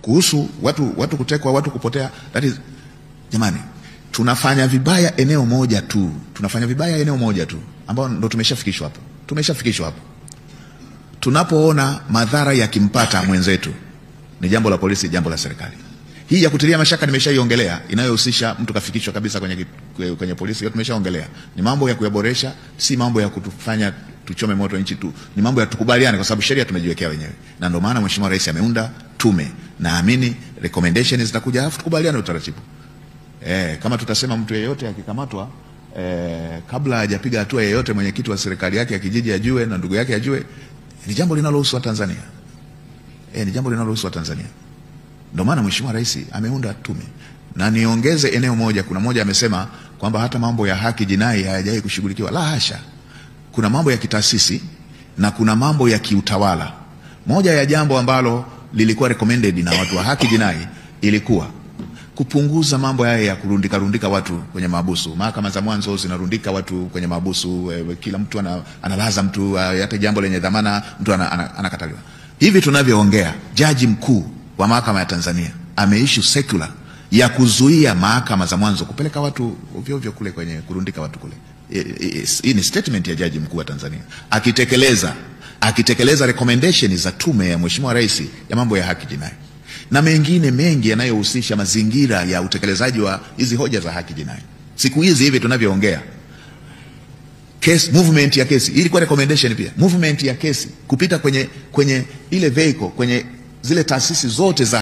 Kuhusu watu kutekwa, watu kupotea, that is, jamani, tunafanya vibaya eneo moja tu. Tunafanya vibaya eneo moja tu ambao ndo tumeshafikishwa hapo. Tumeshafikishwa hapo. Tunapoona madhara yakimpata mwenzetu, ni jambo la polisi, jambo la serikali. Hii ya kutilia mashaka nimeshaiongelea, inayohusisha mtu kafikishwa kabisa kwenye polisi, hiyo tumeshaongelea. Ni mambo ya kuyaboresha, si mambo ya kutufanya tuchome moto nchi tu. Ni mambo ya tukubaliane, kwa sababu sheria tumejiwekea wenyewe. Na ndio maana Mheshimiwa Rais ameunda tume. Naamini recommendations zitakuja, alafu tukubaliane utaratibu. Kama tutasema mtu yeyote akikamatwa, kabla hajapiga hatua yeyote, mwenyekiti wa serikali yake ya kijiji ajue na ndugu yake ajue, ni jambo linalohusu Tanzania. Ni jambo linalohusu Tanzania. Ndio maana Mheshimiwa Rais ameunda tume. Na niongeze eneo moja, kuna moja amesema kwamba hata mambo ya haki jinai hayajawahi kushughulikiwa. La hasha. Kuna mambo ya kitaasisi na kuna mambo ya kiutawala. Moja ya jambo ambalo lilikuwa recommended na watu wa haki jinai ilikuwa kupunguza mambo haya ya kurundika rundika watu kwenye mahabusu. Mahakama za mwanzo zinarundika watu kwenye mahabusu, kila mtu analaza mtu, hata jambo lenye dhamana mtu anakataliwa. Hivi tunavyoongea, jaji mkuu wa mahakama ya Tanzania ameissue circular ya kuzuia mahakama za mwanzo kupeleka watu ovyo ovyo kule kwenye kurundika watu kule. Hii ni statement ya jaji mkuu wa Tanzania akitekeleza recommendation za tume ya Mheshimiwa Rais ya mambo ya haki jinai na mengine mengi yanayohusisha mazingira ya utekelezaji wa hizi hoja za haki jinai. Siku hizi hivi tunavyoongea, case movement ya kesi ilikuwa recommendation pia, movement ya kesi kupita kwenye ile vehicle, kwenye zile taasisi zote za